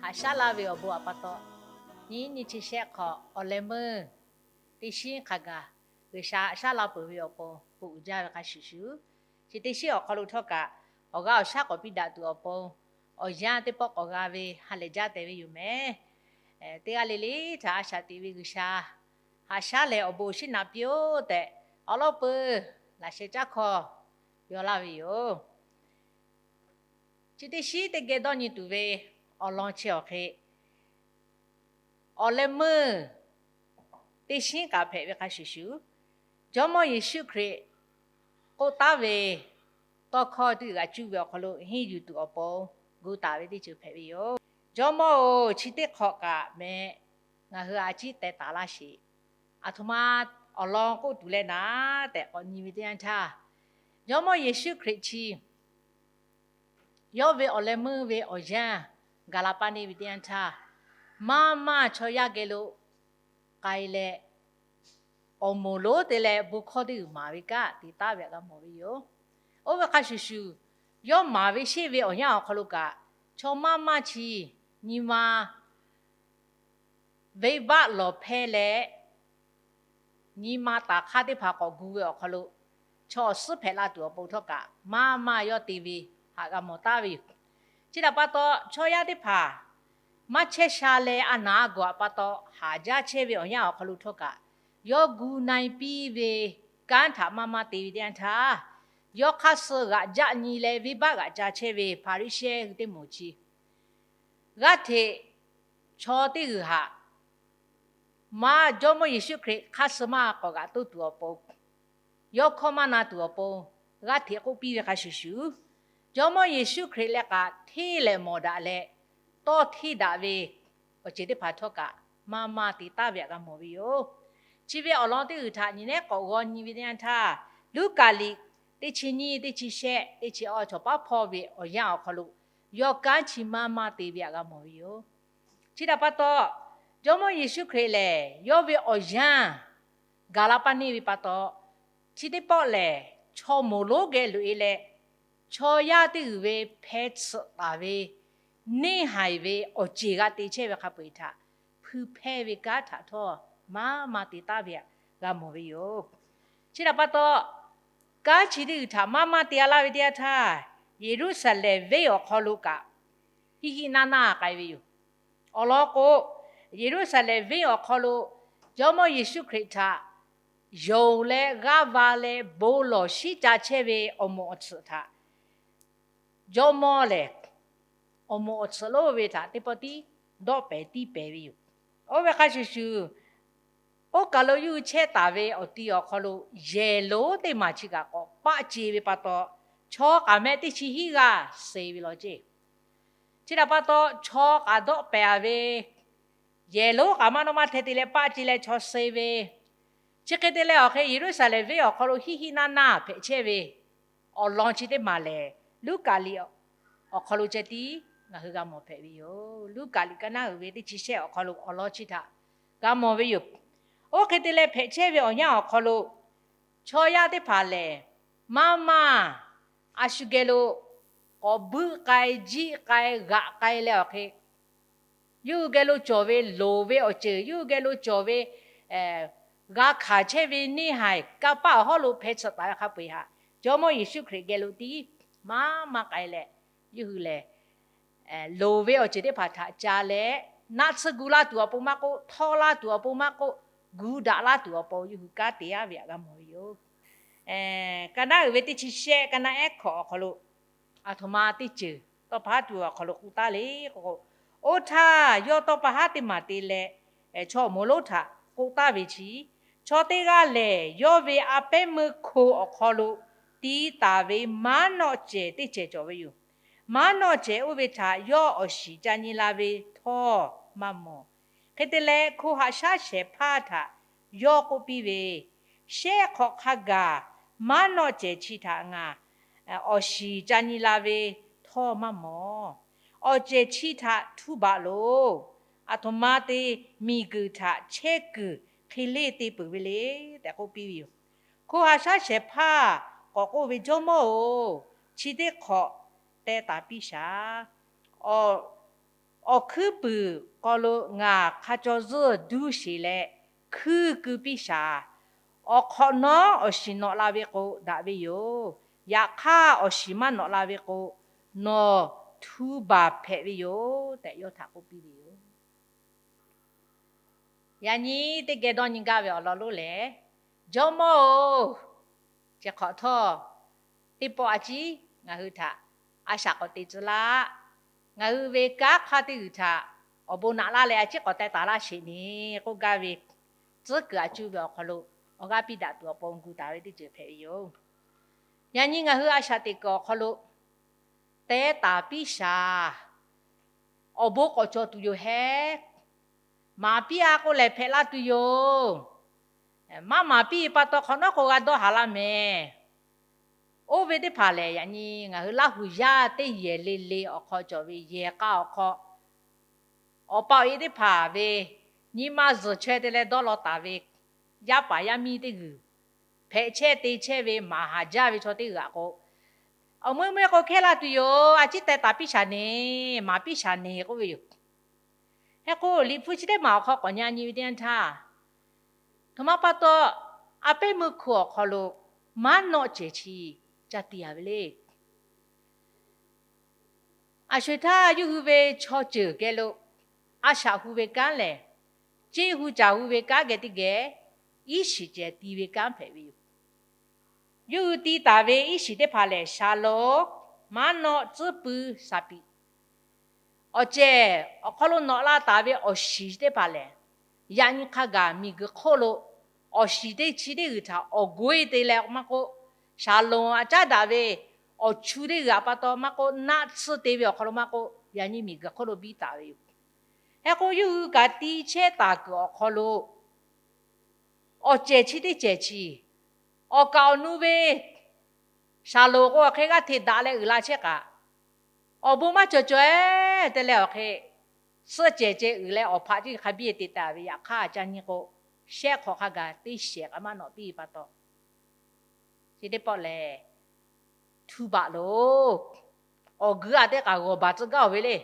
Haꞈ shaˉ laˇ ve awˬ bon awˬ pa taw, nyiˇ nyi chi shehˆ hk'awꞈ awˬ leh meuˇ teˇ shinˉ hk'a gaˬ G'uiˬsha haꞈ shaˉ laˇ peuˬ ve awˬ pon k'oˆ uiˍ jaˇ ve hk'a shuˍ shuˍ, chi teˇ shinˉ awˬ hk'aw lo htawˇ kaꞈ awˬ g'aˇ awˬ shaˉ k'awꞈ piˇ daꞈ tuˬ awˬ pon, awˬ yanˇ teˇ pawˆ k'awꞈ g'a ve ha lehˬ jaˇ tehꞈ ve yoˬ mehˍ. Teˇ g'aˇ le le htaꞈ a shaꞈ teꞈ ve G'uiˬsha haꞈ shaˉ leh awˬ bon awˬ shinˉ naꞈ piˇ-oˆ tehꞈ, awˬ lawn peuˬ laꞈ sheh caˉ hkawˇ yaw laˇ ve yoˬ. Chi teˇ shinˉ teˇ geh dawˇ nyi tuˬ ve awˬ lawn chi awˬ hk'e, awˬ leh meuˇ teˇ shinˉ kaꞈ hpehꞈ ve hk'a shuˍ shuˍ, Jawˇmawˇ Yeˍsuˆ Hkriꞈ k'oˆ taˉ ve tawˇ hkawˇ teˇ g'aꞈ cuˇ ve awˬ hk'aw lo henˇ yuˬ tuˬ awˬ pon gu taˍ ve teˇ ceuˬ hpehꞈ ve yoˬ. Jawˇmawˇ-oˬ, chi teˇ hk'awꞈ kaꞈ meh ngaˬ hui a ciˉ teh taˍ laˇ sheˍ. Aˬ htoꞈ ma awˬ lawn k'oˆ tuˬ leh naˍ tehꞈ k'awꞈ nyi ve teˇ yanˇ htaˇ, Jawˇmawˇ Yeˍsuˆ Hkriꞈ chi yawˇ ve awˬ leh meuˇ ve awˬ yanˇ gaˬ la paˇ neˇ ve teˇ yanˇ htaˇ, maˇ maˇ chaw yaˇ geh lo k'ai leh, awˬ moˍ lonˉ te leh bon hkawˇ teˇ g'uiˬ maˍ ve kanˉ te taˍ ve htaꞈ g'a mawˬ ve yoˬ. Oˇ ve hk'a shuˍ shuˍ, yawˇ maˍ ve sheˆ ve awˬ yanˇ awˬ hk'aw lo kaꞈ, chaw maˇ maˇ chi nyi ma venˇbaˆ lawˬ hpehˇ leh, nyi ma taˍ hk'aˇ teˇ hpaˍ k'awꞈ gu ve awˬ hk'aw lo, chaw awˬ suhˉ hpehꞈ la tuˬ awˬ pon htawˇ kaꞈ maˇ maˇ yawˇ te ve htaꞈ g'a mawˬ taˍ ve yoˬ. Chi htaꞈ pa taw, chaw yaˇ teˇ hpaˍ maˇ chehˇ sha leh a naˍ a gawˬ htaꞈ pa taw haˍ jaˇ chehˇ ve awˬ yanˇ awˬ hk'aw lo htawˇ kaꞈ, yawˇ gu na-e piˇ ve kanˉ htaꞈ maˇ maˇ te ve teˇ yanˇ htaˇ, yawˇ hk'aˇ suh g'aꞈ jaˆ nyi leh venˇbaˆ g'aꞈ ca chehˇ ve Hpaˍriˍsehˇ hui teˇ moˍ chi g'aˇ hteꞈ chaw teˇ g'uiˬ htaꞈ maˇ Jawˇmawˇ Yeˍsuˆ Hkriꞈ hk'aˇ suh maˇ k'awꞈ g'aꞈ toˇ tuˬ awˬ pon, yawˇ hkawˇ maˇ na tuˬ awˬ pon g'aˇ hteꞈ k'oˆ piˇ ve hk'a shuˍ shuˍ, Jawˇmawˇ Yeˍsuˆ Hkriꞈ leh kaꞈ hteˇ lehˍ mawˬ daꞈ leh tawˇ hteˇ daꞈ ve awˬ ceuˬ teˇ hpaˍ htawˇ kaꞈ maˇ maˇ te taˍ ve htaꞈ g'a mawˬ ve yoˬ. Chi ve awˬ lawn teˇ g'uiˬ htaꞈ nyi nehˉ k'awꞈ g'aw nyi ve teˇ yanˇ htaˇ, Luˉkaꞈ liꞈ teˇ chi nyiˇ, teˇ chi shehˆ, teˇ chi awˇ chaw paˉ hpawˇ ve awˬ yanˇ awˬ hk'aw lo yawˇ kanˉ chi maˇ maˇ te ve htaꞈ g'a mawˬ ve yoˬ. Chi htaꞈ pa taw, Jawˇmawˇ Yeˍsuˆ Hkriꞈ lehˬ yawˇ ve awˬ yanˇ gaˬ la paˇ neˇ ve pa taw, chi teˇ pawˆ lehˬ chaw moˍ lonˉ geh loꞈ-e leh, chaw yaˇ teˇ g'uiˬ ve hpeh tsuhꞈ taˍ ve neˇ haiˬ ve awˬ ceˬ g'a te chehˇ ve hk'a peu-eˬ htaꞈ hpui hpehˇ ve kanˉ htaꞈ htawˇ maˇ maˇ te taˍ ve htaꞈ g'a mawˬ ve yoˬ. Chi htaꞈ pa taw, kanˉ chi teˇ g'uiˬ htaꞈ maˇ maˇ te-a laˇ ve teˇ yanˇ htaˇ, Yeˍruˆsaˍlehnˍ venˇ awˬ hk'aw lo kaꞈ hiˆ hiˆ naˇ naˇ k'ai ve yoˬ. Awˬ lawn k'o, Yeˍruˆsaˍlehnˍ venˇ awˬ hk'aw lo Jawˇmawˇ Yeˍsuˆ Hkriꞈ htaꞈ yonˍ leh g'aˇ va leh bon lawˬ shiˉ ca chehˇ ve awˬ moˍ awˬ tsuhꞈ htaꞈ jawˇmawˇ lehˬ awˬ moˍ awˬ tsuhꞈ lonˉ ve htaꞈ teˇ pawˆ tiˉ dawˆ pehˍ tiˇ pehˍ ve yoˬ. Oˇ ve hk'a shuˍ shuˍ, oˇ kaˬ lo yawˇ hui chehˇ taˍ ve awˬ ti awˬ hk'aw lo yehˬ lonˉ teˇ maˬ chi kaꞈ k'awꞈ paˆ ce ve pa taw, chaw k'aˬ meh teˇ chi hiˉ g'aˇ suh ve law ceˇ. Chi htaꞈ pa taw, chaw k'aˬ dawˆ pehˍ-a ve, yehˬ lonˉ k'aˬ maˇ dawˇ maˇ hteh te leh paˆ ce leh chaw suh ve, chi hk'e te leh awˬ hk'e Yeˍruˆsaˍlehnˍ venˇ awˬ hk'aw lo hiˆ hiˆ naˇ naˇ hpehꞈ chehˇ ve awˬ lawn chi teˇ maˬ lehˬ, Luˉkaꞈ liꞈ awˬ hk'aw lo ceh tiˉ ngaˬ hui g'a mawˬ hpehꞈ ve yoˬ. Luˉkaꞈ liꞈ ka naˉ uiˍ ve teˇ chi shehˆ awˬ hk'aw lo awˬ lawn chi htaꞈ g'a mawˬ ve yoˬ. Oˇ hk'e te leh hpehꞈ chehˇ ve awˬ yanˇ awˬ hk'aw lo chaw yaˇ teˇ hpaˍ lehˬ, maˇ maˇ a shu geh lo k'awꞈ buiˆ k'ai, jiˆ k'ai, g'aꞈ k'ai leh awˬ hk'e, yawˇ hui geh lo cawˬ ve loˍ ve awˬ ceuˬ, yawˇ hui geh lo cawˬ ve g'a hkanˍ chehˇ ve neˇ haiˬ kanˇ paˆ awˬ hawˉ lo hpeh tsuhꞈ taˍ ve hk'a peu-eˬ htaꞈ Jawˇmawˇ Yeˍsuˆ Hkriꞈ geh lo tiˉ maˇ maˇ k'ai leh, yawˇ hui lehˬ loˍ ve awˬ ceuˬ teˇ hpaˍ htaꞈ ca leh, naˆ tsuhˇ gu laˇ tuˬ awˬ pon maˇ k'oˆ, htawˇ laˇ tuˬ awˬ pon maˇ k'oˆ, gu daꞈ laˇ tuˬ awˬ pon yawˇ hui kanˉ te-a ve htaꞈ g'a mawˬ ve yoˬ. Ka naˉ uiˍ ve teˇ chi shehˆ, ka naˉ ehˉ hkawꞈ awˬ hk'aw lo aˬ htoꞈ ma teˇ ceuˬ tawˇ pa haˉ tuˬ awˬ hk'aw lo k'oˆ taˍ le k'o, oˇ htaˇ yawˇ tawˇ pa haˉ teˇ maˬ te leh, chaw awˬ moˍ lonˉ htaꞈ k'oˆ taˍ ve chi, chaw teˇ g'aˇ lehˬ yawˇ ve a pehˉ meuˇ hko awˬ hk'aw lo ti taˍ ve maˉ nawˆ cehˬ teˇ cehˬ cawˬ ve yoˬ. Maˉ nawˆ cehˬ oˇ ve htaꞈ yawˇ awˬ shiˍ ca nyi la ve htawˇ maˇ mawˬ. Hk'e te leh, hko haꞈ shaˉ shehˍ hpaˇ htaꞈ yawˇ k'oˆ piˇ ve, Shehˆ hk'awꞈ hk'a gaˬ maˉ nawˆ cehˬ chi htaꞈ ngaˬ awˬ shiˍ ca nyi la ve htawˇ maˇ mawˬ. Awˬ cehˬ chi htaꞈ htu baˬ loˬ. Aˬ htoꞈ ma te miˬguiˬ htaꞈ chehˇ kuiˬ hk'e leˇ te peuˬ ve le tehꞈ k'oˆ piˇ ve yoˬ. Hko haꞈ shaˉ shehˍ hpaˇ k'awꞈ k'oˆ ve, Jawˇmawˇ-oˬ, chi teˇ hk'awꞈ teh taˍ piˇ shaˍ. Awˬ hkuiˉ puiˍ hk'aw lo ngaˬ hk'a caw zuhˇ duˇ sheˍ leh hkuiˇ keu piˇ shaˍ. Awˬ hk'awꞈ nawˉ awˬ shiˍ nawꞈ la ve k'o daꞈ ve yoˬ. Yaꞈ hk'aˇ, awˬ shiˍ maˇ nawꞈ la ve k'o, nawˬ htu baˬ hpehꞈ ve yoˬ tehꞈ yawˇ htaꞈ k'oˆ piˇ ve yoˬ. Yaꞈ nyi teˇ geh dawˇ nyi gaˇ ve awˬ lawn lonˉ lehˬ, Jawˇmawˇ-oˬ, chi hk'awꞈ htawˇ teˇ pawˆ a ciˉ ngaˬ hui htaꞈ a shaꞈ k'awꞈ te tcuh laˇ. Ngaˬ hui ve kanˉ hk'aˇ teˇ g'uiˬ htaꞈ awˬ bon naꞈ laˇ leh a ciˉ k'awꞈ teh taˍ laˇ sheˍ neˍ k'oˆ gaˇ ve tcuhˉ kuiˬ a cuˇ ve awˬ hk'aw lo awˬ g'aˇ piˇ daꞈ tuˬ awˬ pon gu taˍ ve teˇ ceuˬ hpehꞈ ve yoˬ. Yaꞈ nyi ngaˬ hui a shaꞈ teꞈ kuiˬ awˬ hk'aw lo teh taˍ piˇ shaˍ. Awˬ bon k'awꞈ cawˬ tuˬ yoˬ hehˉ. Maˍ piˇ-a k'oˆ lehˬ hpehꞈ laˇ tuˬ yoˬ. Maˇ maˍ piˇ pa taw hk'awꞈ nawˉ k'o g'a dawˇ haˍ laˇ mehˍ. Oˇ ve teˇ hpaˍ lehˬ, yaꞈ nyi ngaˬ hui Laˇ huˍ yaˇ teˇ yehˬ le le awˬ hk'aw cawˬ ve yehˬ k'a awˬ hk'aw, awˬ pa awˬ e teˇ hpaˍ ve nyi ma zuhˬ chaweh te leh dawˇ law taˍ ve yaˇ paˍ yaˇ miˇ teˇ g'uiˬ hpehꞈ chehˇ te chehˇ ve maˍ haˍ jaˇ ve chaw teˇ g'aˇ k'o, awˬ meuˇ meuˇ k'o hkehˇ laˇ tuˬ yoˬ. A ciˉ teh taˍ piˇ shaˍ neˍ, maˍ piˇ shaˍ neˍ k'oˆ ve yoˬ. Hk'e k'o, Liꞈ hpu chi teˇ maˬ awˬ hk'aw k'awꞈ nyi nyi ve teˇ yanˇ htaˇ, htoꞈ ma pa taw a pehˉ meuˇ hko awˬ hk'aw lo maˉ nawˆ cehˬ chi ca tiꞈ yaꞈ ve le. A sho-eˬ htaˇ yawˇ hui ve chaw ceuˬ geh lo a shaꞈ hu ve kanˉ lehˬ, ceˇ hu caˬ hu ve kanˉ geh teˇ geh iˉ shiˍ cehˬ ti ve kanˉ hpehꞈ ve yoˬ. Yawˇ hui ti taˍ ve iˉ shiˍ teˇ hpaˍ lehˬ, shaˍlonˍ, maˉ nawˆ, tcuhˉ pui, saˍ piˍ. Awˬ cehˬ awˬ hk'aw lo nawꞈ la taˍ ve awˬ shiˍ teˇ hpaˍ lehˬ, yaꞈ nyi hk'a gaˬ miˬ guiˬ hk'oˆ lo awˬ shiˍ teˇ chi teˇ g'uiˬ htaꞈ awˬ goˇ-e te leh maˇ k'oˆ, shaˍlonˍ aꞈ caˉ daꞈ ve awˬ chu teˇ g'uiˬ htaꞈ pa taw maˇ k'oˆ, naˆ tsuhˇ te ve awˬ hk'aw lo maˇ k'oˆ, yaꞈ nyi miˬ guiˬ hk'oˆ lo biˇ taˍ ve yoˬ. Hk'e k'o, yawˇ hui kaꞈ ti chehˇ taˍ kuiˬ awˬ hk'aw lo awˬ cehˬ chi teˇ cehˬ chi, awˬ kaˍ awˬ nu ve shaˍlonˍ k'o, awˬ hk'e g'aˇ hteꞈ daꞈ leh uiˍ la chehˇ kaꞈ, awˬ bon maˇ cawˬ cawˬ-e te leh awˬ hk'e suhˆ cehˬ ceh uiˍ leh awˬ hpaꞈ ceˇ hk'a biˇ te taˍ ve yaꞈ hk'aˇ, ca nyi k'o, shehˆ hk'awꞈ hk'a gaˬ teˇ shehˍ k'a maˇ nawꞈ piˇ pa taw, chi teˇ pawˆ lehˬ, htu baˬ loˬ. Awˬ guiˇ a teˇ kaꞈ g'awˬ baˬ tcuh gaˇ-oˬ ve le.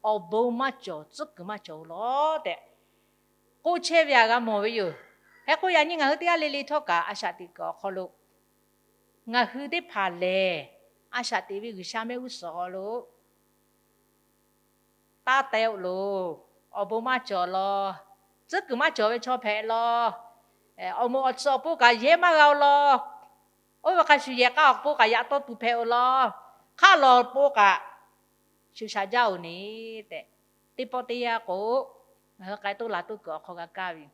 Awˬ bon maˇ cawˬ, tcuhˉ kuiˬ maˇ cawˬ-oˬ lawˬ tehꞈ k'oˆ chehˇ ve aꞈ g'a mawˬ ve yoˬ. Hk'e k'o, yaꞈ nyi ngaˬ hui teˇ g'aˇ le le htawˇ kaꞈ a shaꞈ teꞈ kuiˬ awˬ hk'aw lo ngaˬ hui teˇ hpaˍ lehˬ, a shaꞈ teꞈ ve G'uiˬsha mehˆ g'uˇ suhˍ awˬ hk'aw lo taˇ teh-oˆ loˬ. Awˬ bon maˇ cawˬ law, tcuhˉ kuiˬ maˇ cawˬ ve chaw hpehꞈ law, awˬ moˍ awˬ tsuhꞈ awˬ pon kaꞈ yehˇ maˇ g'a-oˬ law, oˇ ve hk'a shuˍ yehˬ k'a awˬ pon kaꞈ yaꞈ taw tuˬ hpehꞈ-oˬ law, hk'aˆ lawˬ pon kaꞈ shu sha jaˇ-oˬ neˍ tehꞈ, teˇ pawˆ teˇ yanˇ k'o, ngaˬ hui k'ai toˇ la toˇ kuiˬ awˬ hk'aw g'a kaˇ ve yoˬ.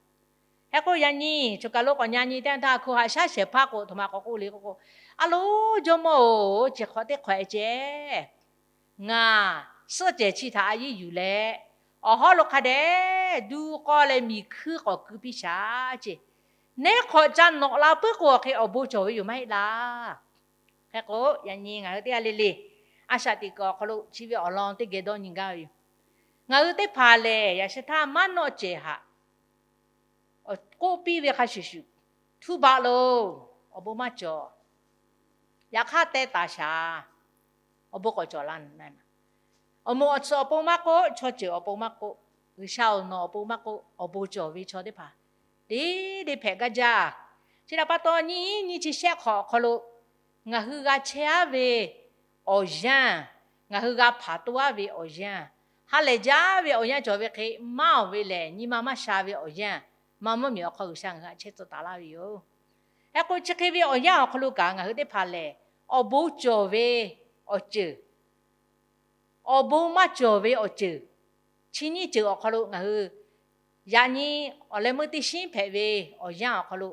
Hk'e k'o, yaꞈ nyi choˬ kaˬ lo k'awꞈ nyi nyi teˇ yanˇ htaˇ, hko haꞈ shaˉ shehˍ hpaˇ k'o, htoꞈ ma k'awꞈ k'oˆ le k'o k'o, A loˉ, Jawˇmawˇ-oˬ, chi hk'awꞈ teˇ hk'awꞈ-e ceh, ngaˬ suhˆ cehˬ chi htaꞈ a yiˉ yuˬ leh, awˬ hawˉ lo hk'a dehꞈ duˇ k'awˇ leh miˬ hkuiˇ k'awꞈ keu piˇ shaˍ ceˇ. Neˉ hk'awꞈ ca nawꞈ la puiˉ k'o, awˬ hk'e awˬ bon cawˬ ve yoˬ maˇ heˆ laˇ. Hk'e k'o, yaꞈ nyi ngaˬ hui teˇ g'aˇ le le a shaꞈ teꞈ kuiˬ awˬ hk'aw lo chi ve awˬ lawn teˇ geh dawˇ nyi gaˇ ve yoˬ. Ngaˬ hui teˇ hpaˍ lehˬ, yaꞈ sheh htaˇ maˉ nawˆ cehˬ haꞈ k'oˆ piˇ ve hk'a shuˍ shuˍ, htu baˬ loˬ, awˬ bon maˇ cawˬ. Yaꞈ hk'aˇ teh taˍ shaˍ, awˬ bon k'awꞈ cawˬ la. Awˬ moˍ awˬ tsuhꞈ awˬ pon maˇ k'oˆ, chaw ceuˬ awˬ pon maˇ k'oˆ, G'uiˬsha awˬ nawˬ awˬ pon maˇ k'oˆ, awˬ bon cawˬ ve chaw teˇ hpaˍ teˇ deˇ hpehꞈ gaˇ jaˇ. Chi htaꞈ pa taw, nyiˇ nyiˇ chi shehˆ hk'awꞈ awˬ hk'aw lo ngaˬ hui g'a chehˇ-aˉ ve awˬ yanˇ, ngaˬ hui g'a hpanˍ toˇ-aˉ ve awˬ yanˇ, ha lehˬ jaˇ ve awˬ yanˇ cawˬ ve hk'e maˇ-oˬ ve lehˬ, nyi ma maˇ sha ve awˬ yanˇ, maˇ mvuhˇ miˬ awˬ hk'aw G'uiˬsha ngaˬ hui htaꞈ chehˇ tcuh taˍ laˇ ve yoˬ. Hk'e k'o, chi hk'e ve awˬ yanˇ awˬ hk'aw lo kaꞈ ngaˬ hui teˇ hpaˍ lehˬ, awˬ bon cawˬ ve awˬ ceuˬ, awˬ bon maˇ cawˬ ve awˬ ceuˬ, chi nyiˇ ceuˬ awˬ hk'aw lo ngaˬ hui yaꞈ nyi awˬ leh meuˇ teˇ shinˉ hpehꞈ ve awˬ yanˇ awˬ hk'aw lo,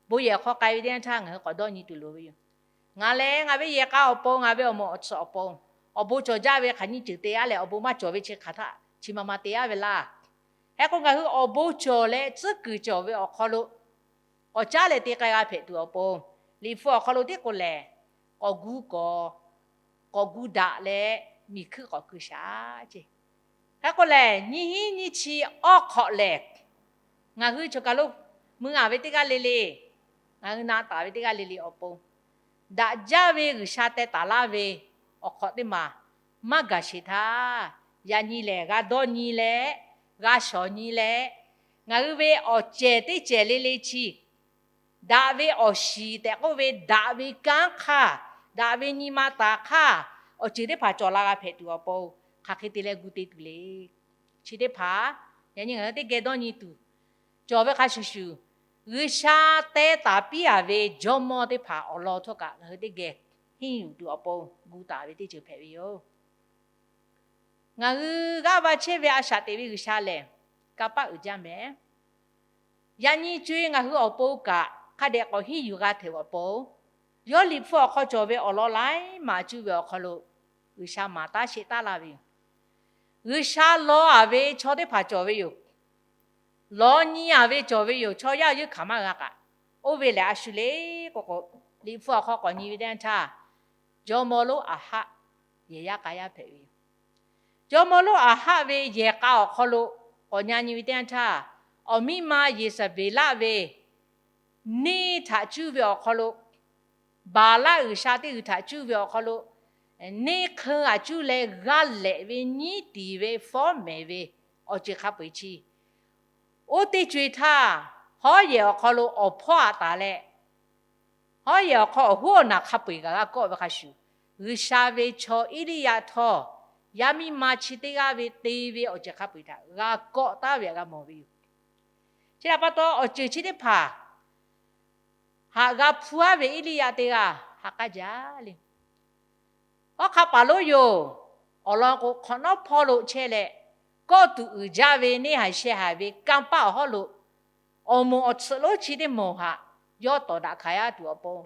bon yehˬ hk'aw k'ai ve teˇ yanˇ htaˇ ngaˬ hui k'awꞈ dawˇ nyi tuˬ loˍ ve yoˬ. Ngaˬ lehˬ, ngaˬ ve yehˬ k'a awˬ pon, ngaˬ ve awˬ moˍ awˬ tsuhꞈ awˬ pon, awˬ bon cawˬ jaˇ ve hk'aˬ nyiˇ ceuˬ te-aˉ leh, awˬ bon maˇ cawˬ ve chi hk'aˬ htaˇ chi ma ma te-aˉ ve laˇ. Hk'e k'o, ngaˬ hui awˬ bon cawˬ leh tcuhˉ kuiˬ cawˬ ve awˬ hk'aw lo k'awꞈ caˉ leh te k'ai g'a hpehꞈ tuˬ awˬ pon, Liꞈ hpu awˬ hk'aw lo tiˉ k'o lehˬ, k'awꞈ gu kawˍ, k'awꞈ gu daꞈ leh miˬ hkuiˇ k'awꞈ keu shaˍ ceˇ. Hk'e k'o lehˬ, nyiˇ hinˉ nyiˇ chi awˬ hk'awꞈ lehˬ, ngaˬ hui choˬ kaˬ lo mui a ve teˇ g'aˇ le le, ngaˬ hui na taˍ ve teˇ g'aˇ le le awˬ pon, daꞈ jaˇ ve G'uiˬsha teh taˍ laˇ ve awˬ hk'awꞈ teˇ maˬ maˇ gaˬ sheˍ htaˇ, Yaꞈ nyi lehˬ, g'a dawˇ nyi leh, g'a shawˍ nyi leh, ngaˬ hui ve awˬ cehˬ teˇ cehˬ le le chi, daꞈ ve awˬ shiˍ tehꞈ k'oˆ ve, daꞈ ve kanˉ hk'aˇ, daꞈ ve nyi ma taˍ hk'aˇ, awˬ ceuˬ teˇ hpaˍ cawˬ la g'a hpehꞈ tuˬ awˬ pon, hk'aˬ hk'e te leh gu te tuˬ le. Chi teˇ hpaˍ yaꞈ nyi ngaˬ hui teˇ geh dawˇ nyi tuˬ cawˬ ve hk'a shuˍ shuˍ, G'uiˬsha teh taˍ piˇ-a ve jawˇmawˇ teˇ hpaˍ awˬ lawn htawˇ kaꞈ ngaˬ hui teˇ geh henˇ yuˬ tuˬ awˬ pon gu taˍ ve teˇ ceuˬ hpehꞈ ve yoˬ. Ngaˬ hui g'aˇ va chehˇ ve a shaꞈ teꞈ ve G'uiˬsha lehˬ, kanˇ paˆ uiˍ jaˇ mehˍ. Yaꞈ nyi co-e ngaˬ hui awˬ pon kaꞈ hk'a dehꞈ k'awꞈ henˇ yuˬ g'a hteꞈ ve awˬ pon, yawˇ Liꞈ hpu awˬ hk'aw cawˬ ve awˬ lawn laiˉ maˬ cuˇ ve awˬ hk'aw lo G'uiˬsha maˍ taˉ sheˆ taˉ laˇ ve yoˬ. G'uiˬsha law-a ve chaw teˇ hpaˍ cawˬ ve yoˬ. Law nyi-a ve cawˬ ve yoˬ. Chaw yaˇ yeuˇ hkanˍ maˇ g'a kaꞈ. Oˇ ve lehˬ a shu le k'o k'o, Liꞈ hpu awˬ hk'aw k'awꞈ nyi ve teˇ yanˇ htaˇ, jawˇmawˇ lonˉ Aˍhaˆ yehˬ yaˇ k'a yaˇ hpehꞈ ve yoˬ. Jawˇmawˇ lonˉ Aˍhaˆ ve yehˬ k'a awˬ hk'aw lo k'awꞈ nyi ve teˇ yanˇ htaˇ, awˬ miˇ ma Yeˍsaˍbeˍlaˆ ve neˇ htaꞈ cuˇ ve awˬ hk'aw lo, Baˍlaˆ g'uiˬsha teˇ g'uiˬ htaꞈ cuˇ ve awˬ hk'aw lo, neˇ hk'eun-a cuˇ leh g'aˇ lehꞈ ve nyiˉ tiˍ ve fawˉ mehˍ ve awˬ ceuˬ hk'a peu-eˬ chi, oˇ teˇ co-e htaˇ, hawˉ yehˬ awˬ hk'aw lo awˬ hpawˇ-a taˍ leh, hawˉ yehˬ awˬ hk'aw awˬ hoˉ awˬ naˬ hk'a peu-eˬ kaꞈ g'a kawˆ ve hk'a shuˍ, G'uiˬsha ve chaw Eˇliˇyaꞈ htawˇ, yaˇ miˇ ma chi teˇ g'aˇ ve te ve awˬ ceuˬ hk'a peu-eˬ htaꞈ g'a kawˆ taˉ ve htaꞈ g'a mawˬ ve yoˬ. Chi htaꞈ pa taw, awˬ ceuˬ chi teˇ hpaˍ haꞈ g'a hpu-aˉ ve Eˇliˇyaꞈ teˇ g'aˇ ha k'aˉ jaˇ le. Awˉ hk'aˇ paˍ lonˉ yoˬ. Awˬ lawn k'o, hk'awꞈ nawˉ hpawˇ lo chehˇ leh, kawˆ tuˬ uiˍ jaˇ ve neˇ haiˬ sheh haiˬ ve kanˇ paˆ awˬ hawˉ lo, awˬ moˍ awˬ tsuhꞈ lonˉ chi teˇ moˍ htaꞈ yawˇ tawˍ daꞈ hkanˍ yaˇ tuˬ awˬ pon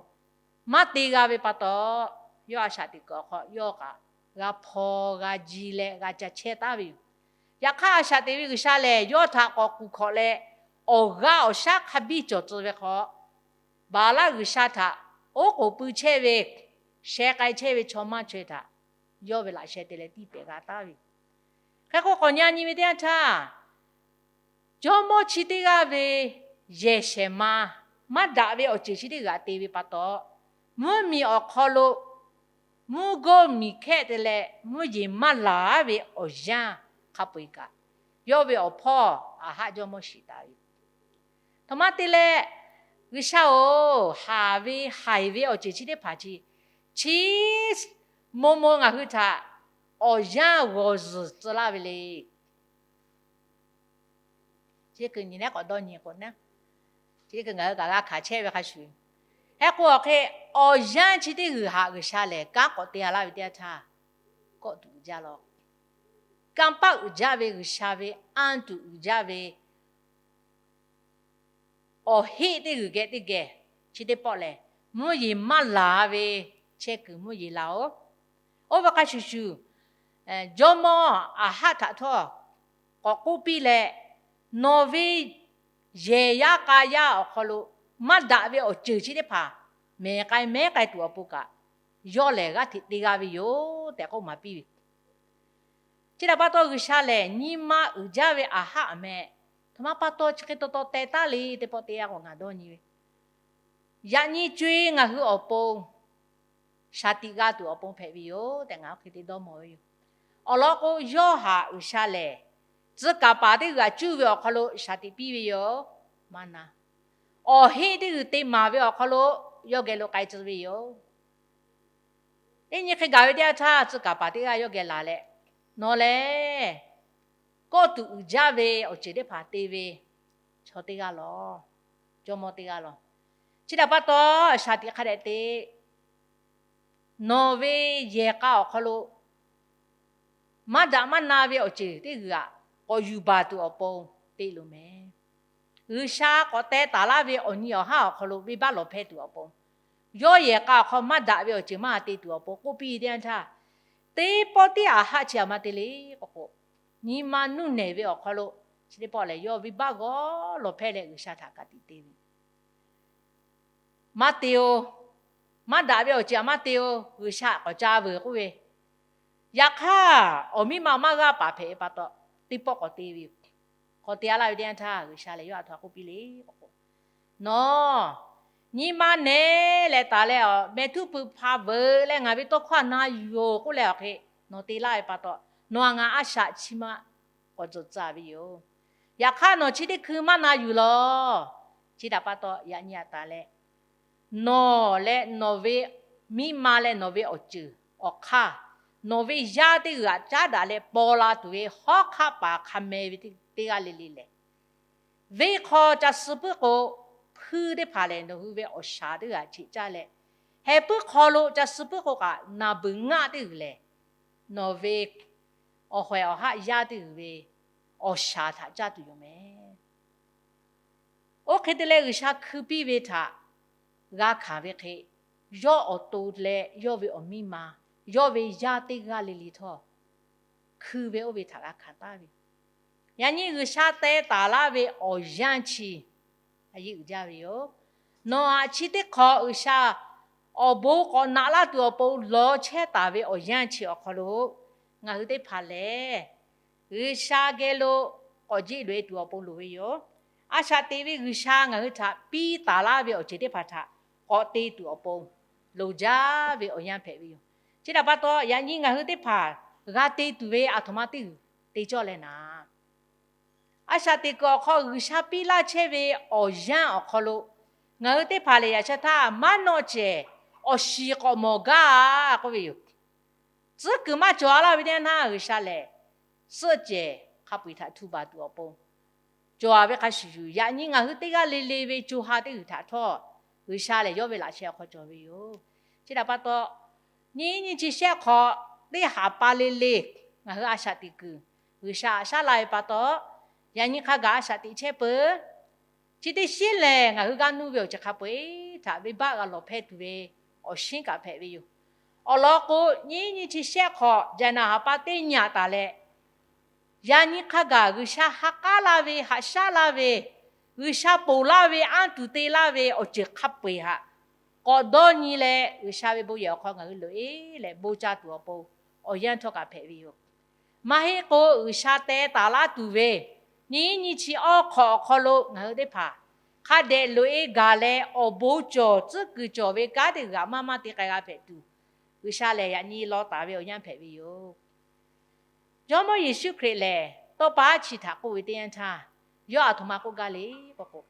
maˇ te g'a ve pa taw, yawˇ a shaꞈ teꞈ kuiˬ awˬ hk'aw yawˇ kaꞈ g'a hpaw g'a ji leh g'a ca chehˇ taˉ ve yoˬ. Yaꞈ hk'aˇ, a shaꞈ teꞈ ve G'uiˬsha lehˬ, yawˇ htaꞈ k'awꞈ kuˬ hkawꞈ leh, awˬ g'aˇ awˬ shaˉ hk'a biˇ cawˬ tcuh ve hk'aw, Baˍlaˆ g'uiˬsha htaꞈ oˉ k'oˍ pui chehˇ ve, sheh k'ai chehˇ ve chaw maˇ chaweh htaꞈ yawˇ ve laꞈ sheh te leh tiˇ pehˍ g'a taˉ ve yoˬ. Hk'e k'o, k'awꞈ nyi nyi ve teˇ yanˇ htaˇ, jawˇmawˇ chi teˇ g'aˇ ve yehˬ shehˍ ma maˇ daꞈ ve awˬ ceuˬ chi teˇ g'aˇ te ve pa taw, mvuhˇmiˬ awˬ hk'aw lo mvuhˇ gawˇ miˬ hkehˇ te leh mvuhˇ yeˬ maˇ laˬ ve awˬ yanˇ hk'a peu-eˬ kaꞈ, yawˇ ve awˬ hpawˇ Aˍhaˆ jawˇmawˇ shiˍ taˍ ve yoˬ. Htoꞈ ma te leh, G'uiˬsha-oˬ, haˍ ve haiˬ ve awˬ ceuˬ chi teˇ hpaˍ chi, chi mo mo ngaˬ hui htaꞈ awˬ yanˇ g'awˬ zuhˬ tcuh laˇ ve le. Chi hk'e nyi leh k'awꞈ dawˇ nyi k'o naˉ, chi hk'e ngaˬ hui kaꞈ g'a hkanˍ chehˇ ve hk'a shuˍ, hk'e k'o awˬ hk'e, awˬ yanˇ chi teˇ g'uiˬ haꞈ G'uiˬsha lehˬ kanˉ k'awꞈ te-a laˇ ve teˇ yanˇ htaˇ, kawˆ tuˬ uiˍ jaˇ law. Kanˇ paˆ uiˍ jaˇ ve G'uiˬsha ve anˇ tuˬ uiˍ jaˇ ve awˬ heˆ teˇ g'uiˬ geh teˇ geh, chi teˇ pawˆ lehˬ, mvuhˇ yeˬ maˇ laˬ ve chehˇ kuiˬ mvuhˇ yeˬ laˬ-oꞈ. Oˇ ve hk'a shuˍ shuˍ, jawˇmawˇ Aˍhaˆ htaꞈ htawˇ k'awꞈ k'oˆ piˇ leh, nawˬ ve yehˬ yaˇ k'a yaˇ awˬ hk'aw lo maˇ daꞈ ve awˬ ceuˬ chi teˇ hpaˍ mehˬ k'ai mehˉ k'ai tuˬ awˬ pon kaꞈ, yawˇ lehˬ g'aˇ hteꞈ te g'a ve yoˬ tehꞈ k'oˆ maˍ piˇ ve. Chi htaꞈ pa taw, G'uiˬsha lehˬ nyi ma uiˍ jaˇ ve Aˍhaˆ meh, htoꞈ ma pa taw chi hk'e taw taw teh taˉ le teˇ pawˆ teˇ yanˇ k'o ngaˬ dawˇ nyi ve, yaꞈ nyi co-e ngaˬ hui awˬ pon shaˍ tiꞈ g'a tuˬ awˬ pon hpehꞈ ve yoˬ tehꞈ ngaˬ hui hk'e te dawˇ mawˬ ve yoˬ. Awˬ lawn k'o, yawˇ haꞈ G'uiˬsha lehˬ, tcuh kaˍ paˍ teˇ g'aˇ cuˇ ve awˬ hk'aw lo shaˍ tiꞈ piˇ ve yoˬ. Maˇ na, awˬ heˆ teˇ g'uiˬ te maˍ ve awˬ hk'aw lo yawˇ geh lo k'ai tcuh ve yoˬ. Teˇ nyi hk'e gaˬ ve teˇ yanˇ htaˇ, tcuh kaˍ paˍ teˇ g'aˇ yawˇ geh laˬ leh, nawˬ lehˬ kawˆ tuˬ uiˍ jaˇ ve awˬ ceuˬ teˇ hpaˍ te ve chaw teˇ g'aˇ lawˬ, jawˇmawˇ teˇ g'aˇ lawˬ. Chi htaꞈ pa taw, shaˍ tiꞈ hk'a dehꞈ te, nawˬ ve yehˬ k'a awˬ hk'aw lo maˇ daꞈ maˇ na ve awˬ ceuˬ teˇ g'uiˬ aꞈ k'awꞈ yuˬ baˬ tuˬ awˬ pon te loˬ mehˍ. G'uiˬsha k'awꞈ teh taˍ laˇ ve awˬ nyi awˬ haˉ awˬ hk'aw lo venˇbaˆ lawˬ hpehˇ tuˬ awˬ pon, yawˇ yehˬ k'a awˬ hk'aw maˇ daꞈ ve awˬ ceuˬ maˇ te tuˬ awˬ pon k'oˆ piˇ ve teˇ yanˇ htaˇ, teˇ pawˆ tiˉ Aˍhaˆ chi aꞈ ma te le k'o k'o, nyi ma nuˇ nehˬ ve awˬ hk'aw lo chi teˇ pawˆ lehˬ, yawˇ venˇbaˆ g'awˇ lawˬ hpehˇ leh G'uiˬsha htaꞈ ka tiꞈ te ve maˇ te-oˬ. Maˇ daꞈ ve awˬ ceuˬ aꞈ maˇ te-oˬ. G'uiˬsha k'awꞈ ca veuˬ k'oˆ ve, yaꞈ hk'aˇ awˬ miˇ ma maˇ g'aˇ paˍ hpehꞈ ve pa taw, teˇ pawˆ k'awꞈ te ve yoˬ. K'awꞈ te-a laˇ ve teˇ yanˇ htaˇ, G'uiˬsha lehˬ yawˇ aꞈ htoꞈ ma k'oˆ piˇ le k'o k'o, nawˬ nyi ma nehˬ leh taˍ leh awˬ meh htuˉ pui hpa veuꞈ leh ngaˬ ve tawˇ hkawˇ aꞈ na yoˬ k'oˆ leh awˬ hk'e nawˬ te laˇ ve pa taw, nawˬ a ngaˬ a shaꞈ chi ma k'awꞈ tcuhˍ tcuh ve yoˬ. Yaꞈ hk'aˇ, nawˬ chi teˇ hkui maˇ na yuˬ lawˬ. Chi htaꞈ pa taw, yaꞈ nyi a taˍ leh, nawˬ leh nawˬ ve miˇ ma leh nawˬ ve awˬ ceuˬ awˬ hk'aˇ, nawˬ ve yaˇ teˇ g'aˇ caˉ daꞈ leh paw la tuˬ ve hawˉ hk'aˆ paˍ hk'a meh ve teˇ g'aˇ le le lehˬ, venˇ hk'aw ca suh puiˉ k'o, hpuiˇ teˇ hpaˍ lehˬ nawˬ hui ve awˬ shaˍ teˇ g'aˇ cheꞈ caˇ leh, heh puiˉ hk'aw lo ca suh puiˉ k'o kaꞈ naˬ beuˬ ngaˆ teˇ g'uiˬ lehˬ, nawˬ ve awˬ hawehˍ awˬ haˆ yaˇ teˇ g'uiˬ ve awˬ shaˍ htaꞈ caˇ tuˬ yoˬ meh. Oˇ hk'e te leh, G'uiˬsha hkui piˇ ve htaꞈ g'a hkanˍ ve hk'e, yawˇ awˬ to leh yawˇ ve awˬ miˇ ma, yawˇ ve yaˇ teˇ g'aˇ le le htawˇ, hkui ve oˇ ve htaꞈ g'a hkanˍ taˍ ve. Yaꞈ nyi G'uiˬsha teh taˍ laˇ ve awˬ yanˇ chi a yeˇ uiˍ jaˇ ve yoˬ. Nawˬ aꞈ chi teˇ hk'awꞈ G'uiˬsha awˬ bon k'awꞈ naꞈ laˇ tuˬ awˬ pon lawˬ chehˇ taˍ ve awˬ yanˇ chi awˬ hk'aw lo, ngaˬ hui teˇ hpaˍ lehˬ G'uiˬsha geh lo k'awꞈ jeˆ loꞈ-e tuˬ awˬ pon loˍ ve yoˬ. A shaꞈ teꞈ ve G'uiˬsha ngaˬ hui htaꞈ piˇ taˍ laˇ ve awˬ ceuˬ teˇ hpaˍ htaꞈ k'awꞈ te tuˬ awˬ pon loˍ jaˇ ve awˬ yanˇ hpehꞈ ve yoˬ. Chi htaꞈ pa taw, yaꞈ nyi ngaˬ hui teˇ hpaˍ g'a te tuˬ ve aˬ htoꞈ ma teˇ g'uiˬ te cawˇ leh naˍ, a shaꞈ teꞈ kuiˬ awˬ hk'aw G'uiˬsha piˇ laˇ chehˇ ve awˬ yanˇ awˬ hk'aw lo, ngaˬ hui teˇ hpaˍ lehˬ yaꞈ sheh htaˇ maˇ nawˆ cehˬ awˬ shiˍ k'awꞈ mawˬ gaˇ k'oˆ ve yoˬ. Tcuhˉ kuiˬ maˇ cawˬ a laˇ ve teˇ yanˇ htaˇ, G'uiˬsha lehˬ suhˆ cehˬ hk'a peu-eˬ htaꞈ htu baˬ tuˬ awˬ pon cawˬ a ve hk'a shuˍ shuˍ, yaꞈ nyi ngaˬ hui teˇ g'aˇ le le ve co ha teˇ g'uiˬ htaꞈ htawˇ, G'uiˬsha lehˬ yawˇ ve laꞈ sheh awˬ hk'aw cawˬ ve yoˬ. Chi htaꞈ pa taw, nyiˇ nyi chi shehˆ hk'awꞈ teˇ haˍ pa le le ngaˬ hui a shaꞈ teꞈ kuiˬ G'uiˬsha aꞈ shaˉ la ve pa taw, yaꞈ nyi hk'a gaˬ a shaꞈ teꞈ chehˇ peuˬ. Chi teˇ shinˉ lehˬ, ngaˬ hui g'aˇ nuˇ ve awˬ ceuˬ hk'a peu-eˬ htaꞈ venˇbaˆ g'a lawˬ hpehˇ tuˬ ve awˬ shinˉ kaꞈ hpehꞈ ve yoˬ. Awˬ lawn k'o, nyiˇ nyi chi shehˆ hk'awꞈ Jaˍnaˍ haˍ pa teˇ nyi aꞈ taˍ leh, yaꞈ nyi hk'a gaˬ G'uiˬsha ha k'aˉ laˇ ve, haꞈ shaˉ laˇ ve, G'uiˬsha ponˬ laˇ ve, anˇ tuˬ te laˇ ve awˬ ceuˬ hk'a peu-eˬ htaꞈ k'awꞈ dawˇ nyi leh, G'uiˬsha ve bon yehˬ awˬ hk'aw ngaˬ hui loꞈ-e leh bon ca tuˬ awˬ pon awˬ yanˇ htawˇ kaꞈ hpehꞈ ve yoˬ. Maˇ heˆ k'o, G'uiˬsha teh taˍ laˇ tuˬ ve nyiˇ nyi chi awˇ hk'awꞈ awˬ hk'aw lo ngaˬ hui teˇ hpaˍ hk'a dehꞈ loꞈ-e gaˬ leh, awˬ bon cawˬ tcuhˉ kuiˬ cawˬ ve kanˉ teˇ g'aˇ maˇ maˇ te k'ai g'a hpehꞈ tuˬ, G'uiˬsha lehˬ yaꞈ nyi law taˍ ve awˬ yanˇ hpehꞈ ve yoˬ. Jawˇmawˇ Yeˍsuˆ Hkriꞈ lehˬ, tawˇ pa aˉ chi htaꞈ k'oˆ ve teˇ yanˇ htaˇ, yawˇ aˬ htoꞈ ma k'oˆ gaˇ le k'o k'o,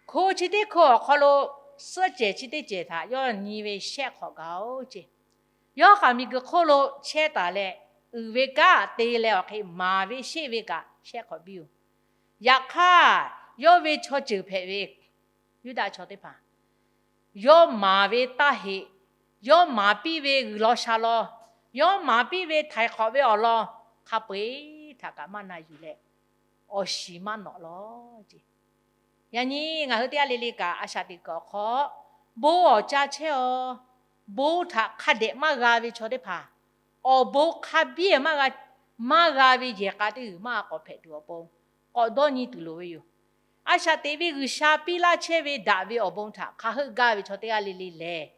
hko chi teˇ hko awˬ hk'aw lo suhˆ cehˬ chi teˇ cehˬ htaꞈ yawˇ nyi ve shehˆ hk'awꞈ gaˬ-oˬ ce. Yawˇ kaꞈ miˬguiˬ hk'oˆ lo chehˇ taˍ leh, uiˍ ve kanˉ te leh awˬ hk'e maˍ ve sheˆ ve kaꞈ shehˆ hk'awꞈ biˇ-oˬ. Yaꞈ hk'aˇ, yawˇ ve chaw ceuˬ hpehꞈ ve Yuˇdaꞈ chaw teˇ hpaˍ, yawˇ maˍ ve taˇ heꞈ, yawˇ maˍ piˇ ve g'uiˬ law sha law, yawˇ maˍ piˇ ve htaiˍ hk'awꞈ ve awˬ lawn hk'a peu-eˬ htaꞈ kaꞈ maˇ na yuˬ leh, awˬ shiˍ maˇ nawꞈ lawˬ ce. Yaꞈ nyi ngaˬ hui teˇ g'aˇ le le kaꞈ a shaꞈ teꞈ kuiˬ awˬ hk'aw bon awˬ ca chehˇ-aw. Bon htaꞈ hk'a dehꞈ maˇ g'a ve chaw teˇ hpaˍ, awˬ bon hk'a biˇ maˇ g'a, maˇ g'a ve yehˬ k'a teˇ g'uiˬ maˇ g'a k'awꞈ hpehꞈ tuˬ awˬ pon k'awꞈ dawˇ nyi tuˬ loˍ ve yoˬ. A shaꞈ teꞈ ve G'uiˬsha piˇ laˇ chehˇ ve daꞈ ve awˬ bon htaꞈ hk'a heuˆ gaˇ ve chaw teˇ g'aˇ le le lehˬ,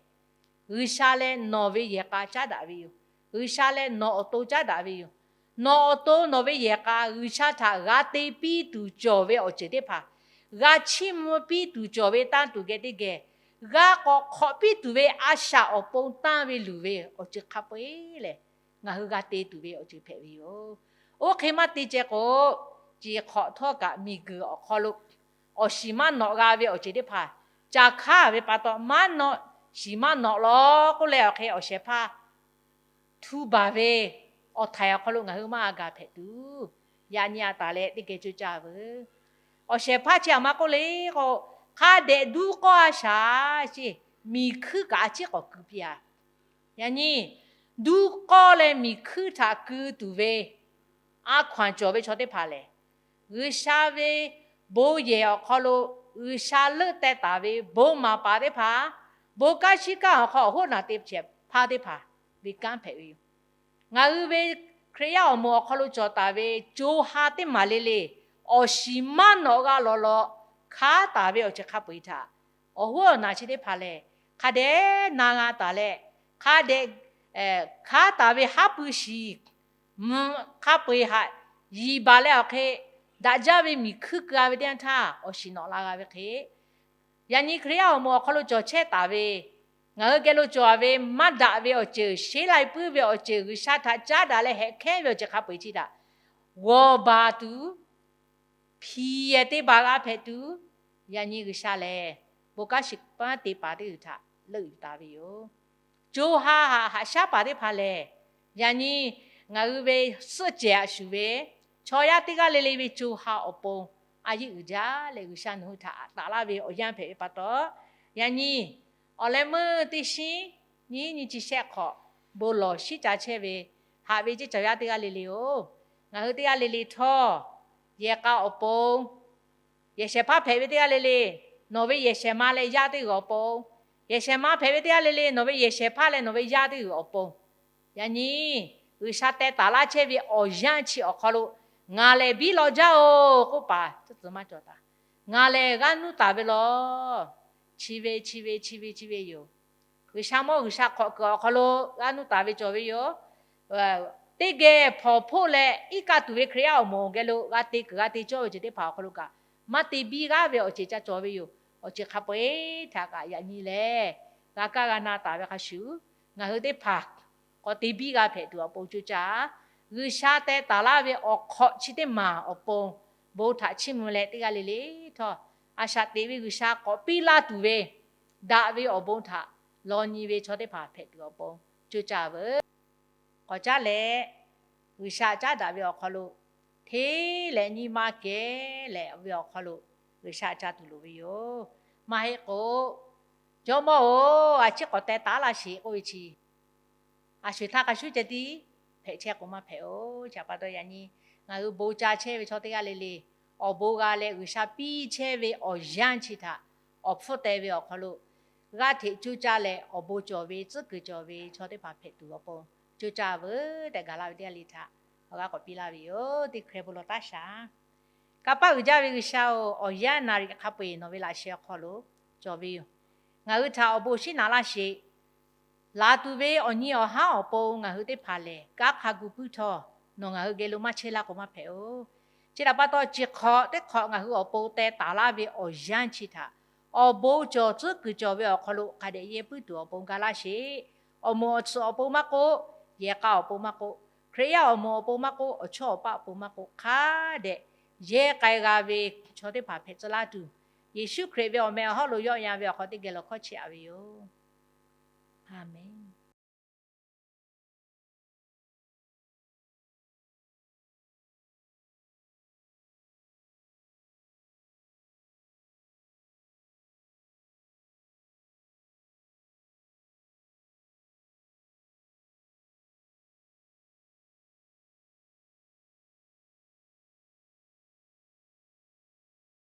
G'uiˬsha leh nawˬ ve yehˬ k'a caˉ daꞈ ve yoˬ. G'uiˬsha leh nawˬ awˬ to caˉ daꞈ ve yoˬ. Nawˬ awˬ to nawˬ ve yehˬ k'a G'uiˬsha htaꞈ g'a te piˇ tuˬ cawˬ ve awˬ ceuˬ teˇ hpaˍ, g'a chiˇ mvuh piˇ tuˬ cawˬ ve tanˇ tuˬ geh teˇ geh, g'a k'awꞈ hk'awꞈ piˇ tuˬ ve a shaꞈ awˬ pon tanˇ ve luˬ ve awˬ ceuˬ hk'a peu-eˬ lehˬ, ngaˬ hui g'a te tuˬ ve awˬ ceuˬ hpehꞈ ve yoˬ. Oˇ hk'e maˇ te ceh k'o, ceˬ hk'awꞈ htawˇ kaꞈ miˬguiˬ awˬ hk'aw lo awˬ shiˍ maˇ nawꞈ g'a ve awˬ ceuˬ teˇ hpaˍ, caˬ hkaˉ ve pa taw maˇ nawꞈ, shiˍ maˇ nawꞈ lawˬ k'oˆ leh awˬ hk'e awˬ shehˍ hpaˇ htu baˬ ve awˬ htaiˍ awˬ hk'aw lo ngaˬ hui maˇ g'a gaˬ hpehꞈ tuˬ, yaꞈ nyi a taˍ leh teˇ geh coˇ caˇ veuˬ. Awˬ shehˍ hpaˇ chi aˬ ma k'oˆ le k'o, hk'a dehꞈ duˇ k'awˇ a shaˍ ce, miˬ hkuiˇ kaꞈ a ciˉ k'awꞈ keu piˇ-a. Yaꞈ nyi, duˇ k'awˇ leh miˬ hkuiˇ htaꞈ keu tuˬ ve a hkaw-anˬ cawˬ ve chaw teˇ hpaˍ lehˬ, G'uiˬsha ve bon yehˬ awˬ hk'aw lo G'uiˬsha leuˆ teh taˍ ve bon maˍ paˍ teˇ hpaˍ, bon kanˉ shiˉ kanˉ awˬ hk'aw awˬ hoˉ naˬ te shehˍ hpaˇ teˇ hpaˍ ve kanˉ hpehꞈ ve yoˬ. Ngaˬ hui ve Hkriꞈ yaˇ awˬ moˍ awˬ hk'aw lo cawˬ taˍ ve co ha teˇ maˬ le le, awˬ shiˍ maˇ nawꞈ g'a lawˬ lawˬ hkanˉ taˍ ve awˬ ceuˬ hk'a peu-eˬ htaꞈ awˬ hoˉ awˬ naˬ chi teˇ hpaˍ lehˬ, hk'a dehꞈ na g'a taˍ leh, hk'a dehꞈ hkanˉ taˍ ve haˉ pui shiˍ mvuh hk'a peu-eˬ htaꞈ yiˍ baˬ leh awˬ hk'e, daꞈ jaˇ ve miˬ hkuiˇ keu-a ve teˇ yanˇ htaˇ awˬ shiˍ nawꞈ la g'a ve hk'e, yaꞈ nyi Hkriꞈ yaˇ awˬ moˍ awˬ hk'aw lo cawˬ chehˇ taˍ ve ngaˬ hui geh lo cawˬ ve maˇ daꞈ ve awˬ ceuˬ, sheˉ lai puiˉ ve awˬ ceuˬ, G'uiˬsha htaꞈ caˉ daꞈ leh hehꞈ hkehˉ ve awˬ ceuˬ hk'a peu-eˬ chi htaꞈ g'awˬ baˬ tuˬ, hpiˍ yehˬ te baˬ g'a hpehꞈ tuˬ, yaꞈ nyi G'uiˬsha lehˬ, bon kanˉ shiˍ paˉ te paˍ teˇ g'uiˬ htaꞈ leuˆ yuˬ taˍ ve yoˬ. Co ha haꞈ haꞈ shaˉ paˍ teˇ hpaˍ lehˬ, yaꞈ nyi ngaˬ hui ve suhˆ cehˬ aꞈ shuˍ ve chaw yaˇ teˇ g'aˇ le le ve co ha awˬ pon a yeˇ uiˍ jaˇ leh, G'uiˬsha nawˬ hui htaꞈ taˍ laˇ ve awˬ yanˇ hpehꞈ ve pa taw, yaꞈ nyi awˬ leh meuˇ teˇ shinˉ nyiˇ nyi chi shehˆ hk'awꞈ bon lawˬ shiˉ ca chehˇ ve haꞈ ve ceˇ cawˬ yaˇ teˇ g'aˇ le le-oˬ, ngaˬ hui teˇ g'aˇ le le htawˇ, yehˬ k'a awˬ pon, yehˬ shehˍ hpaˇ hpehꞈ ve teˇ g'aˇ le le, nawˬ ve yehˬ shehˍ ma leh yaˇ teˇ g'uiˬ awˬ pon, yehˬ shehˍ ma hpehꞈ ve teˇ g'aˇ le le, nawˬ ve yehˬ shehˍ hpaˇ leh nawˬ ve yaˇ teˇ g'uiˬ awˬ pon, yaꞈ nyi G'uiˬsha teh taˍ laˇ chehˇ ve awˬ yanˇ chi awˬ hk'aw lo ngaˬ lehˬ biˇ law jaˇ-oˬ k'oˆ paˍ tcuhˉ tcuhˉ maˇ cawˬ taˍ. Ngaˬ lehˬ g'aˇ nuˇ taˍ ve law. Chi ve chi ve chi ve chi ve yoˬ. G'uiˬsha mawˇ G'uiˬsha hk'awꞈ kuiˬ awˬ hk'aw lo g'aˇ nuˇ taˍ ve cawˬ ve yoˬ. Teˇ geh hpawnˬ hpoˆ leh iˉ kaˆ tuˬ ve Hkriꞈ yaˇ awˬ moˍ geh lo g'a te kuiˬ g'a te cawˇ ve ceuˬ teˇ hpaˍ awˬ hk'aw lo kaꞈ, maˇ te biˇ g'aˇ ve awˬ ceuˬ ca cawˬ ve yoˬ. Awˬ ceuˬ hk'a peu-eˬ htaꞈ kaꞈ yaꞈ nyi lehˬ, g'a kaˇ g'a na taˍ ve hk'a shuˍ, ngaˬ hui teˇ hpaˍ k'awꞈ te biˇ g'a hpehꞈ tuˬ awˬ pon coˇ caˇ. G'uiˬsha teh taˍ laˇ ve awˬ hk'awꞈ chi teˇ maˬ awˬ pon bon htaꞈ chiˇ mvuh leh, teˇ g'aˇ le le htawˇ, a shaꞈ teꞈ ve G'uiˬsha k'awꞈ piˇ laˇ tuˬ ve daꞈ ve awˬ bon htaꞈ law nyi ve chaw teˇ hpaˍ hpehꞈ tuˬ awˬ pon coˇ caˇ veuˬ. K'awꞈ caˉ leh, G'uiˬsha caˉ daꞈ ve awˬ hk'aw lo hteˇ leh nyi ma kehˬ leh ve awˬ hk'aw lo G'uiˬsha ca tuˬ loˍ ve yoˬ. Maˇ heˆ k'o, Jawˇmawˇ-oˬ, a ciˉ k'awꞈ teh taˍ laˇ sheˍ k'oˆ ve chi, a sho-eˬ htaˇ hk'a shuˉ ceh tiˉ hpehꞈ chehˇ k'o maˇ hpehꞈ-oˬ. Chi pa taw yaꞈ nyi ngaˬ hui bon ca chehˇ ve chaw teˇ g'aˇ le le, awˬ bon g'a leh G'uiˬsha piˇ chehˇ ve awˬ yanˇ chi htaꞈ awˬ hpfuhˇ teh ve awˬ hk'aw lo g'aˇ hteꞈ coˇ caˇ leh, awˬ bon cawˬ ve tcuhˉ kuiˬ cawˬ ve chaw teˇ hpaˍ hpehꞈ tuˬ awˬ pon coˇ caˇ veuˬ tehꞈ gaˬ laˇ ve teˇ g'aˇ le htaꞈ awˬ g'aˇ k'awꞈ piˇ laˇ ve yoˬ. Teˇ hkeh bon lawˬ taˇ shaˍ. Kanˇ paˆ uiˍ jaˇ ve G'uiˬsha-oˬ, awˬ yanˇ naˍ riˍ hk'a peu-eˬ nawˬ ve laꞈ sheh awˬ hk'aw lo cawˬ ve yoˬ. Ngaˬ hui htaꞈ awˬ bon shiˉ naꞈ laˇ sheˍ. Laˬ tuˬ ve awˬ nyi awˬ haˉ awˬ pon ngaˬ hui teˇ hpaˍ lehˬ, kanˉ hk'a gu puiˉ htawˇ nawˬ ngaˬ hui geh lo maˇ chehˇ laˇ k'o maˇ hpehꞈ-oˬ. Chi htaꞈ pa taw, chi hk'awꞈ teˇ hk'awꞈ ngaˬ hui awˬ pon teh taˍ laˇ ve awˬ yanˇ chi htaꞈ awˬ bon cawˬ tcuhˉ kuiˬ cawˬ ve awˬ hk'aw lo hk'a dehꞈ yehˇ puiˉ tuˬ awˬ pon ga laˇ sheˍ. Awˬ moˍ awˬ tsuhꞈ awˬ pon maˇ k'oˆ, yehˬ k'a awˬ pon maˇ k'oˆ, Hkriꞈ yaˇ awˬ moˍ awˬ pon maˇ k'oˆ, awˬ chawˇ awˬ paˆ awˬ pon maˇ k'oˆ, hk'a dehꞈ yehˇ k'ai g'a ve chaw teˇ hpaˍ hpehꞈ tcuh laˇ tuˬ, Yeˍsuˆ Hkriꞈ ve awˬ meh awˬ hawˉ lo yawˆ yan ve awˬ hk'aw teˇ geh lawˬ hkawˇ chehˇ-a ve yoˬ. Aˍmenˍ.